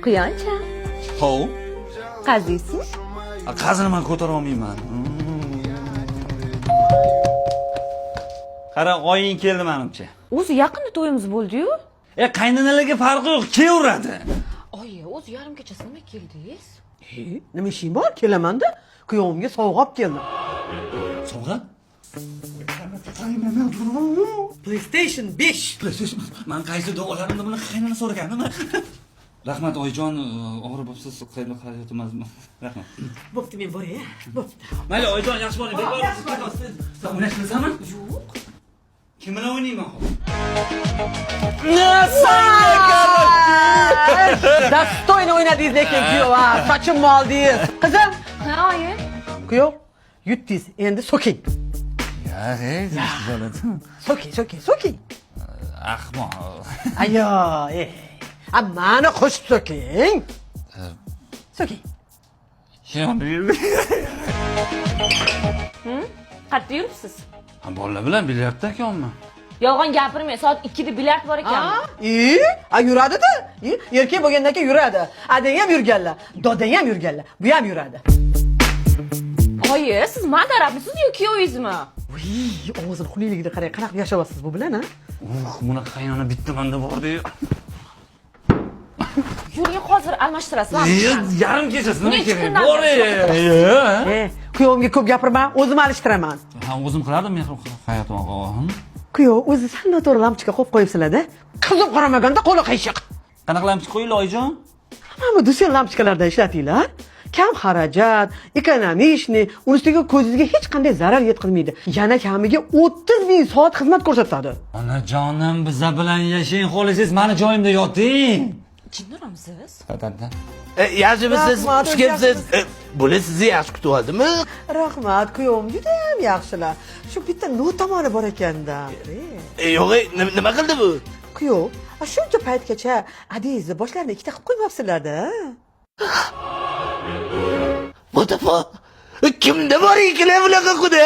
Quyoncha, Hov. qaziysiz? Qazini man ko'tara olmayman. Qara, oying keldi menimcha. O'zi yaqinda to'yimiz bo'ldi-yu. E, qaynanalarga farqi yo'q, kelaveradi. Oyi, o'zi yarim kechasi nima keldingiz? E, nima ishing bor? Kelamanda. Kuyovimga sovg'a olib keldim. Sovg'a? PlayStation 5. PlayStation. Man qaysi duolarimda buni qaynana so'ragandim. Rahmat oyijon, og'ir bo'libsiz, qayda hayotimizmi? Rahmat. Bo'pti, men boray. Bo'pti. Mayli oyijon, yaxshi boring. Sen o'ynash bilasanmi? Yo'q. Kim bilan o'ynayman hozir? Достойно o'ynadingiz lekin kuyov, ha. Sochimni oldingiz. Qizim, Ha, oyi. kuyov, yutdingiz. Endi so'king. Ya, hey, bo'ladi. So'king, so'king, so'king. Ahmoq. Ayo, e. A mani qo'shib so'king. So'king. Qayerda yuribsiz? Ha, bolalar bilan bilyardda ekanmi? Yolg'on gapirmang, soat 2 da bilyard bor ekanmi? E, a yuradi-da. E, erkak bo'lgandan keyin yuradi. Adang ham yurganlar, dodang ham yurganlar. Bu ham yuradi. Oyi, siz man tarafmisiz yo kuyovingizmi? Uy, ovozini xunukligida qarang, qanaqa yashayapsiz bu bilan, ha? Uh, bunaqa qaynona bitta manda bor-da. Yuring, hozir almashtirasiz. Yarim kechasi nima Necha kerak? kundan Bor. beri E, kuyovimga ko'p gapirma, o'zim alishtiraman. Ha, o'zim qilardim mehr hayotim og'im. Kuyov, o'zi sal noto'g'ri lampochka qo'yib qo'yibsizlar-da. Qizim qaramaganda qo'li qiyshiq. Qanaqa lampochka qo'yildi oyijon? Mana bu Dusen lampochkalardan ishlatinglar. Kam xarajat, экономичный, uni ustiga ko'zingizga hech qanday zarar yetkazmaydi. Yana kamiga 30 ming soat xizmat ko'rsatadi. Onajonim, biza bilan yashang, xohlasangiz mani joyimda yoting. Jinniroqmisiz? Yaxshimisiz? Rahmat, Xush kelibsiz. Bular sizni yaxshi kutib oldimi? Rahmat, kuyovim juda ham yaxshilar. Shu bitta no tomoni bor ekanda. Yo'q, nima qildi bu? Kuyov, a shuncha paytgacha adeyizni boshlarini ikkita qilib qo'ymabsizlar-da. What the fuck? Kimda bor ekan bunaqa quda?